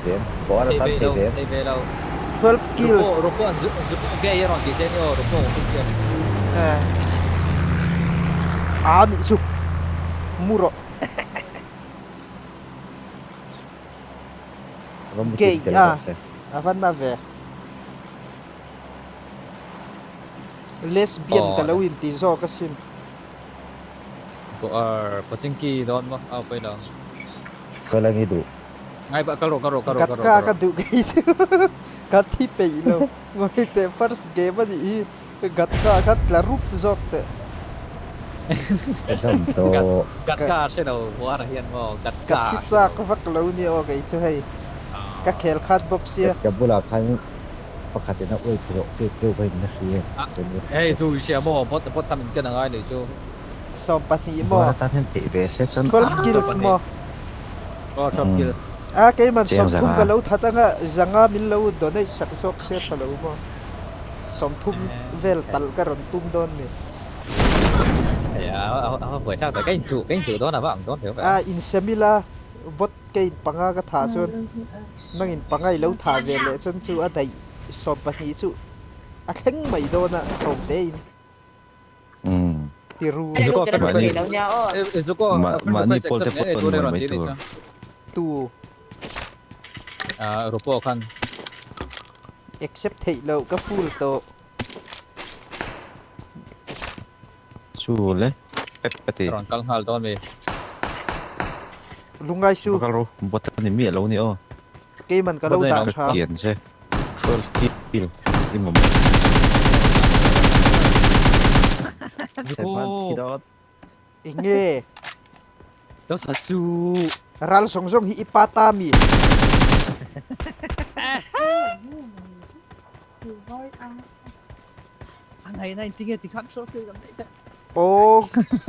ve em? Buara Thei tan ve thei lo, ve em? thei ve lo. 12 Rupo kills. Rupo an zu zu gay a rawn tih che ni aw Rupo official. Eh. A nih chu. Mu rawh. Va mu Gay tin tel a. rawh se. A va na ve. Lesbian ka Aw lo le. inti zawk asin. Buar pachinki dawn maw a pawi lo. Kal ang i duh. Ngai pah kal rawh kal rawh kal rawh kal rawh Gatka kal ka rawh. duh kei chu ka thi peih lo. Ngawi teh first game a nih hi Gatka kha tla rup zawk teh. Ka dam Gat tawh. Gatka a hre lo Buara hian maw Ka Gatka thi a hre chak lo. vak lo nia aw kei chu hei. Ka khel khat bawk sia. Gatka bulah khan pakhat in a uai philawh kek deuh kha in la hria em? A hei chu i hria maw bot bot kha min ken angai nih chu. 20 maw? Buara tan hian theih ve se chuan 12 kills 20 maw? Aw 12 kills. A keiman Cheng 30 ka zanga. lo that anga zanga min lo donate sak zawk se tha lo maw? 30 vel tal ka rawn tum dawn mi. Hei a a buai thlak ta ka inchuh ka inchuh dawn a va ang dawn thei awm A insemila bot ka in panga ka thah chuan nang in panga i lo thah ve leh chuan chu a daih 20 chu a thleng mai dawn a ho te in. Ti ru. Zuko friend Mahni request Zuko friend mahni request pawl te accept pawh e tawn tur mai rawn mai ti nih tur. chuan. Tu. Rupo khan. Accept theih loh ka full tawh. Chu le pep ka ti. Rawn kal nghal dawn mi. Lungai su. Va kal ro bot a ni miah lo ni aw. Keiman ka lo Bot a ni dah lo. tha. Ka kian che. 12 kill i mamawh. Zuko. Enge. Lo tha chu. Ral zawng zawng hi i pa ta mi. A ngai na in tinge tikhan show te kan nei te. Aw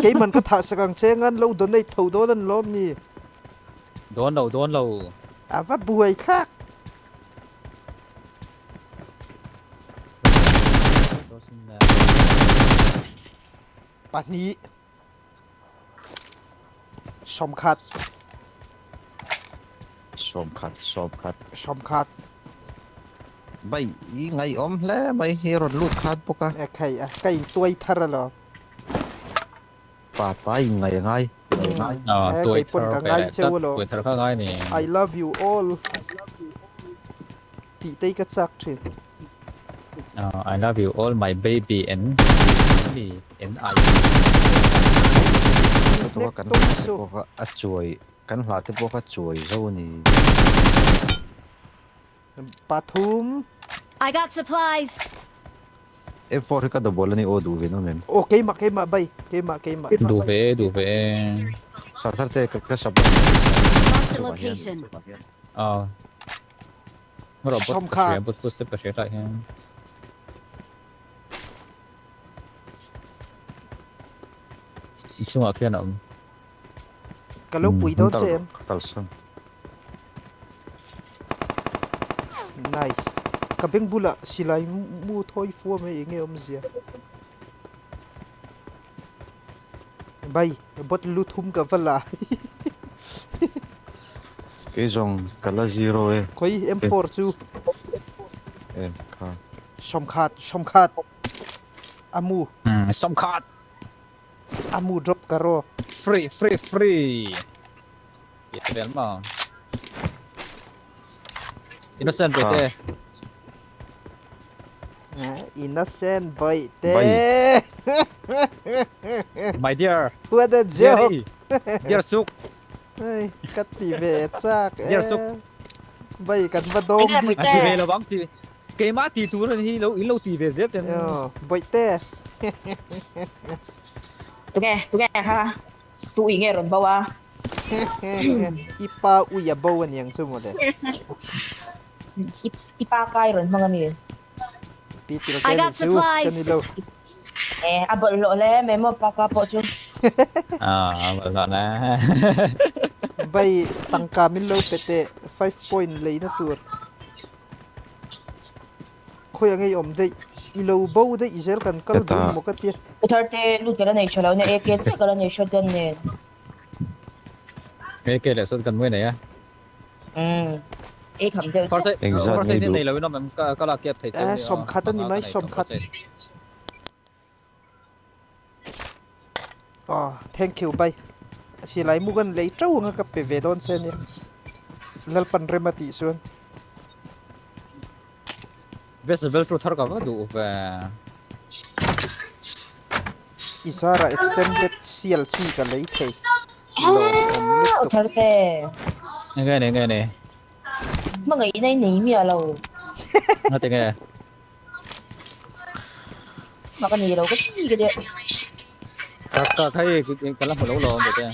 keiman ka thah sak ang che ngan lo donate tho dawn an lawm ni. Dawn lo dawn lo. A va buai thlak. Pahnih. 30. 30 30. 30. Bai i ngaihawm hle mai hi rawn lut khat bawk a. E khai a ka in tuai thar alawm. Pa pa in ngaih a ngai ngai ngai. A E tuai kei pawn thar ka ve ngai leh cheu tlat alawm. tuai thar kha ngai ni. I love you all. Tih te hi ka chak thin. I love you all my baby and me and I. Chutianga kan Nek hla tum te su. pawh kha a chuai kan hla te pawh kha chuai zo a ni. Pathum. I got supplies. M4 hi ka double a ni aw duh ve nawm em? Aw keimah keimah bai keimah keimah. Duh ve e duh ve e. Sarthar te ka sub a. Marked a Chuvah hian location. Aw. Robot ka 30. hria bot footstep ka hria tah hian. Inchungah khian a awm. Ka lo pui dawn che em? Ka kalsan. Nice. Ka beng bulah silai mu thawi fua mai eng nge awmzia. Bai, bot lu thum ka va la. Kei zawng ka la zero e. Khawi M4 chu. Em kha. 30, 30. A mu. 30. A mu drop ka rawk. Free free free. Tih vel maw. Innocent boy te. Innocent boy te. My dear. What a joke. Dear suk. Hei ka ti ve chak e. Dear suk. Bai kan va dawng bik. A ti ve lo ang ti. Keimah ti tur hi lo in lo ti ve zel ten. Boy te. Tunge tunge kha tu i nge rawn bo a. I pa ui a bo aniang chu mawle. I pa kai rawn hmang ami. Pi til te nih chu ka ni lo. E a bawlhhlawh hle mai maw pa ka pawh chu. A bawlhhlawh na. Bai tangka min lo pe teh 5 point leina tur. Khawi ang ei awm daih i lo bo daih zel kan kal dun maw ka tia. U Tharte lut ka la nei tha lo nia AK chiah ka la nei shotgun nen. AK leh shotgun mawi nei a. Umm. Ei kham deuh First chiah. aid, Engzat first nge aid hi duh? nei lo in awm em? Ka ka lak kep thei che Eh, nia. sawmkhat a ni Panga mai, ka nei tawh sawmkhat. first aid. Aw, thank you bai. Silai mu kan lei teuh anga ka pe ve dawn che nia. Lalpan rem a tih chuan. Best vel chu thar ka va duh ve. I zara extended sial chi ka lei thei. Lawm awm lutuk. Thar te. Enge ni enge ni. Hmangaih na i nei miah lo. Nga tinge. Mah ka nei lo ka ti ka nia. Ka ka hei ka la hmu lo lo ang te.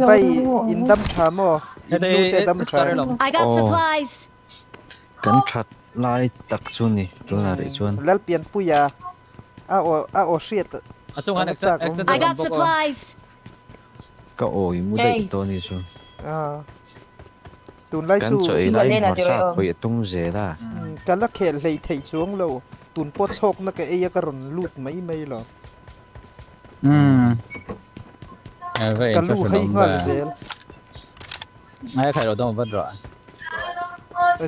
Bai in dam tha maw? In nu te dam tha em? I got Aw. supplies. Kan that lai tak chu ni tunah rih chuan. Lalpianpuia a aw a aw hriat A chungah a va chak awm. I got supplies. Ka awi mu daih tawh a ni chu. A tunlai Kan chu chaw ei laiin hmarcha khawih a tum zel a. Ka la khel hlei thei chuang lo, tun pawh chhawkna ka ei a ka rawn lut mai mai lo. Ka lu hei nghal zel.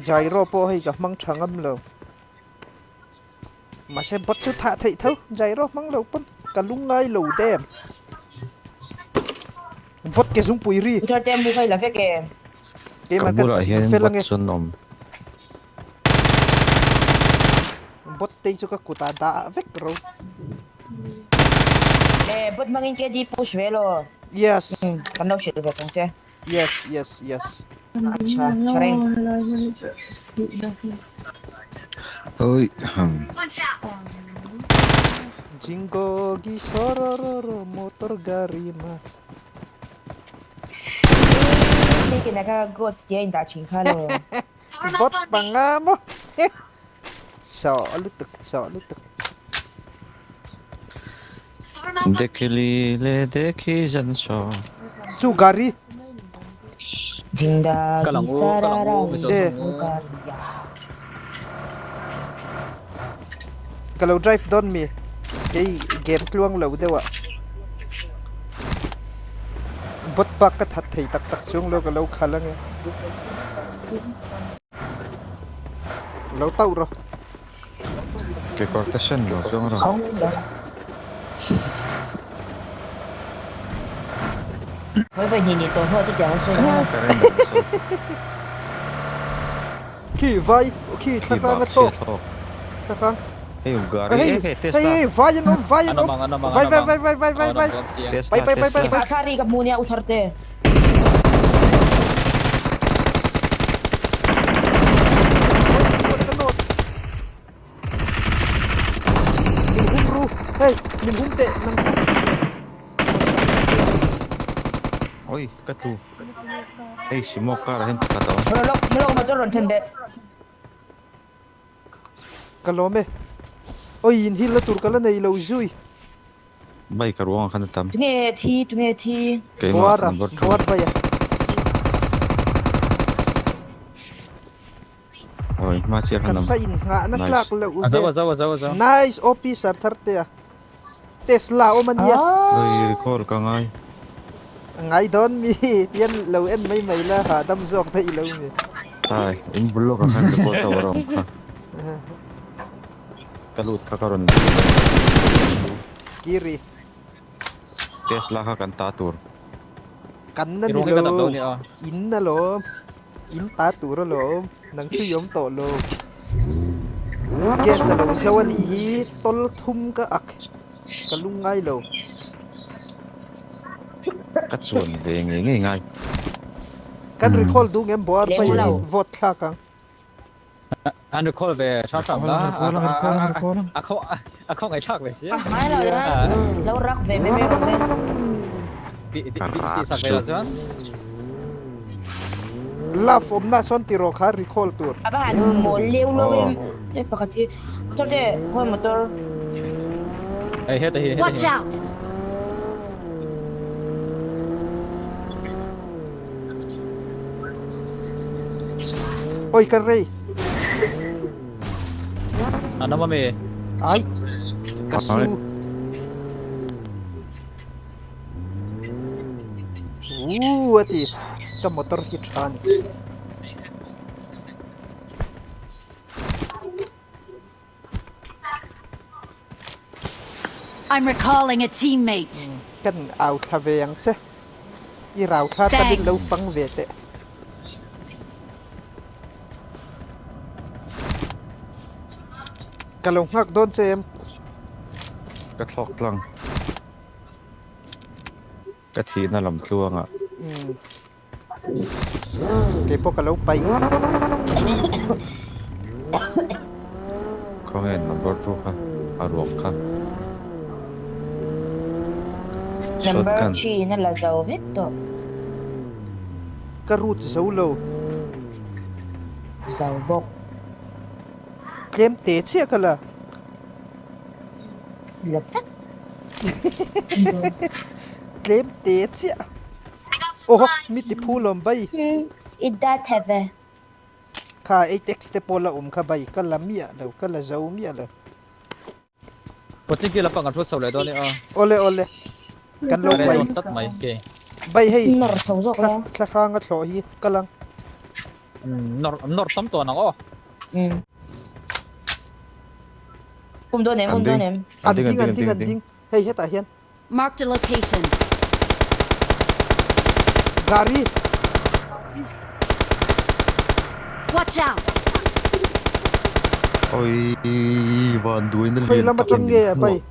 Gyro pawh hei ka hmang tha ngam lo. Mahse bot chu thah theih tho, gyro hmang lo pawn ka lu ngai lo dem. Bot ke zungpui ri. Ka bulah hian bot chu an awm. Bot te chu ka kutah dah vek ro. Eh bot hmangin KD push ve law. Yes. Kan lo hrilh ve kang che. Yes yes yes. Acha tha reng. Oi ham. Jingo gi sorororo motor gari ma. Hei kena ka goats tia in dah thin kha lo. Bot panga maw. Chawh lutuk chawh lutuk. Dekhili le dekhi zan saw. Chu gari. Jinda Kal ang gi u, kal ang sarara u, mizo Eh. ang u. gari ya. Ka lo drive dawn mi. Kei game tluang lo deuh ah. Bot bak ka that thei tak tak chung lo ka lo khal ange. Lo tauh rawh. Kekawr te sen lo chuang rawh. Vawi pahnih nih tawh hnuah chutiang a sawi nghal. Khi vai khi thlahrang a thlawk thlahrang hei hei vai an awm vai an awm vai vai vai vai vai vai vai pai pai pai pai pai Thla ri ka hmu nia u Tharte. Min hum ru hei min hum teh nang Oi ka tlu hei smoke car ah hian pakhat a awm. Rawn lawk lawk motor rawn then bet. Ka lawm e. Oi in hil na tur ka la nei lo zui. Bike a ruangah khan a tam. Tunge thi tunge thi. Keimah Buara number two. buar bai a. Oi hma chiah khan Kan awm. va in nghah na Nice. tlak loh A zo ve. a zo a zo a zo. Nice OP sir Tharte a. Tesla awm a nia. Oi recall ka ngai. Ngai dawn mi tian lo en mai mai la hahdam zawk daih lo mi. Tai in bul lawkah khan recall tower a awm kha. Ka lut kha ka rawn Kiri. Tesla kha kan ta tur. Kan na ni lo in alawm in ta tur alawm nang chu i awm tawh lo. Gas a lo zo a nih hi tawl thum ka ak ka lung ngai lo. Ka chuan ve ngei ngei ngai. Kan recall duh ngem buar pai a hi vote thlak ang. An recall ve hram hram la a a khawngaih thlak ve sia. A ngai lo ya lo rak ve ve ve rawh se. Ti ti ti sak ve la chuan. Love awmna sawn ti rawh kha recall tur. A va han mawl leu lo em e pakhat hi motor te khawi motor. Hei heta hi heta hi. Watch out. Oi ka rei. An awm ami? Ai ka su. Wuu a ti. Ka motor hi tha a ni. I'm recalling a teammate. Kan au thla ve ang che. I rau thla takin lo fang ve teh. Ka lo nghak dawn che em? Ka thlawk tlang. Ka thihna lam tluangah. Umm. Kei pawh ka lo paih. Khawnge number two kha a ruak kha. Number Shotgun. three in a la zo vek tawh. Ka root zo lo. Zo bawk. Tlem te chiah ka la. La vek. Tlem te chiah. Aw mi ti phu lawm bai. I dat have e. Kha 8x te pawh la awm kha bai ka la miah lo ka la zo miah lo. Coaching ki lampang kan hrut chho leh dawn e aw. Awle awle kan lo bai. Tlat mai che. Bai hei Nawr chho zawk la. Thla hranga thlawh hi ka lang. Nawr nawr tam tawh nang aw. Um dawn em um dawn em. An ding an ding an ding hei hetah hian. Marked a location. Gari. Watch out. Oi van duai na Khoi lam atang nge a pai.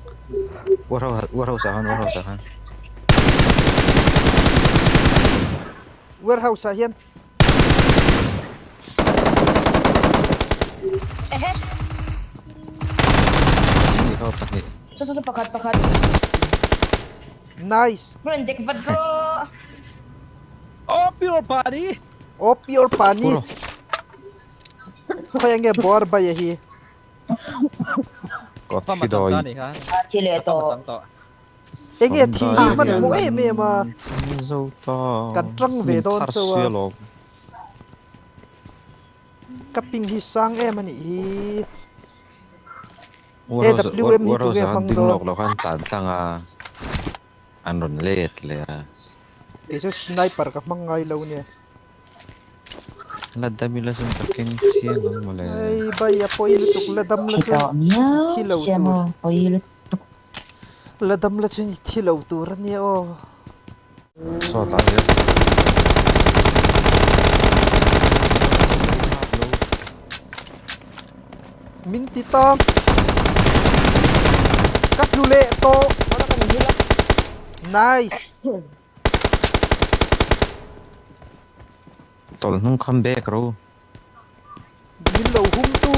Warehouse warehouse ah khan warehouse ah khan. Warehouse ah hian. Ehe. Ni kha pahnih. Chu chu chu pakhat pakhat. Nice. Rawn dek vat rawh. Oh pure pani. Oh pure pani. Khawi ange bawr bai a hi. Ka thi dawi. Thi leh tawh. Enge thi hi hman hmuh em em a. Kan tang ve dawn chauh a. Ka ping hi sang em a nih hi. AWM hi tunge hmang Ding dawn? lawk loh khan tan tlang a, an rawn let leh a. Kei chu sniper ka hmang ngai lo nia. La dam ila chuan ka keng chiang ang mawle. Hei bai a pawi lutuk la dam la chuan i thi lo tur. La dam la chuan i thi lo tur a nia aw. Saw tah zel. Min ti ta. Ka tlu leh tawh. Nice. Tawlh hnung kham bek ro. Min lo hum tu.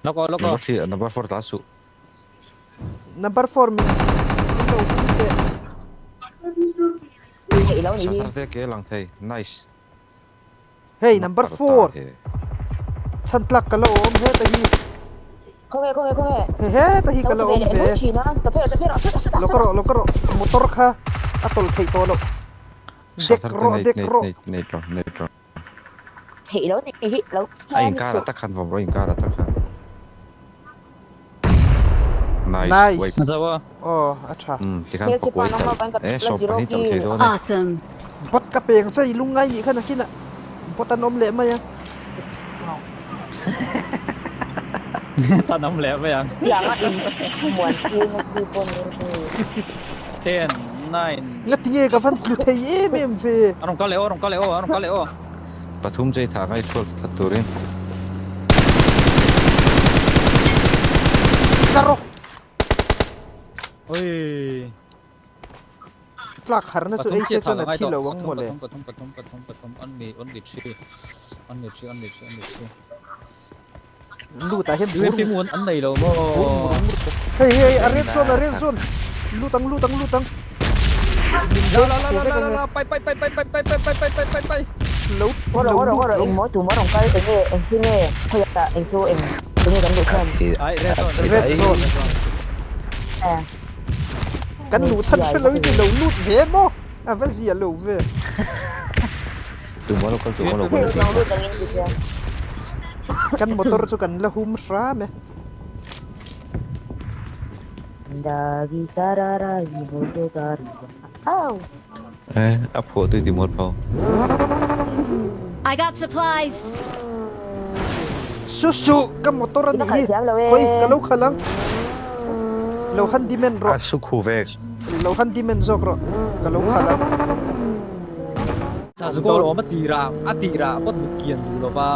Lawk aw lawk aw. Number three number four ta suh. Number four min lo hum teh. Theih lo nih hi. Thar te ke lang thei. Nice. Hei number four chhan tlak ka la awm heta hi. Khawnge khawnge khawnge. He heta hi ka la awm ve. Lo ka rawh lo ka rawh motor kha a tawlh theih tawh loh. Dek rawh dek rawh. Theih lo nih hi lo. A inkar ah tak khan vawm rawh inkar ah tak khan. Nice. Nice. Zo a. Aw a tha. Tikhan pakuai tal e sawm pahnih tal thei dawn e. Awesome. Bot ka peng che i lungngai nih kha nakinah bot an awm leh mai a. Tan awm leh mai ang. Tianga in muan tir na chi pawh ni hi. Ten, nine. Ngatinge ka van tlu thei em em ve. A rawn kal leh aw, a rawn kal leh aw, a rawn kal leh aw. Pathum chei thah ngai chhuak that turin. Ka rawk. Oi. Tlak harna chu ei se chuan a thi lo ang mawle. Pathum pathum pathum pathum only only three only three only three only three. Lut ah hian bur UMP mun an nei lo maw. Hei hei a red zone a red zone lut ang lut ang lut ang. Min La deng la la phu la vek la ang e. la pai pai pai pai pai pai pai pai pai pai pai pai. Lo Haw lo rawh haw rawh lut haw rawh lo. eng maw tu maw rawn kal eng nge eng thil nge khawiah eng chu eng eng nge kan duh chuan. Ai red zone Red zone. Eh. Kan luh chhan hre lo i ti lo lut ve maw? A va zia lo ve. Tumah lo kal tumah lo kal. Lut angin ti sia. Kan motor chu kan la hum hram e. Dagi sarara i bodo gari. Au. Eh, a phuah tui ti mual pho. I got supplies. Su su ka motor a nih hi khawi ka lo khalh ang lo handyman rawh. A su khu vek. Lo handyman zawk rawh ka lo khalh ang. Goal awm a tirah a tirah pawt mut kian duh lova.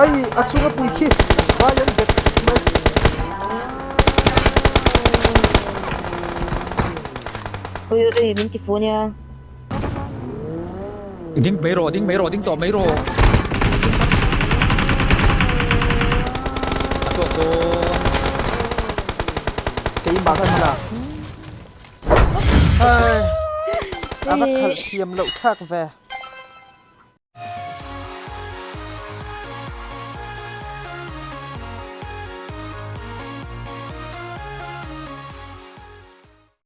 Ai a chunga pui khi vai an bet mai. Ui ui min ti fu nia. Ding mai rawh ding mai rawh ding tawh mai rawh. A chhuak dawn. Keimah ka ni la. Ai a va khalh thiam loh thlak ve.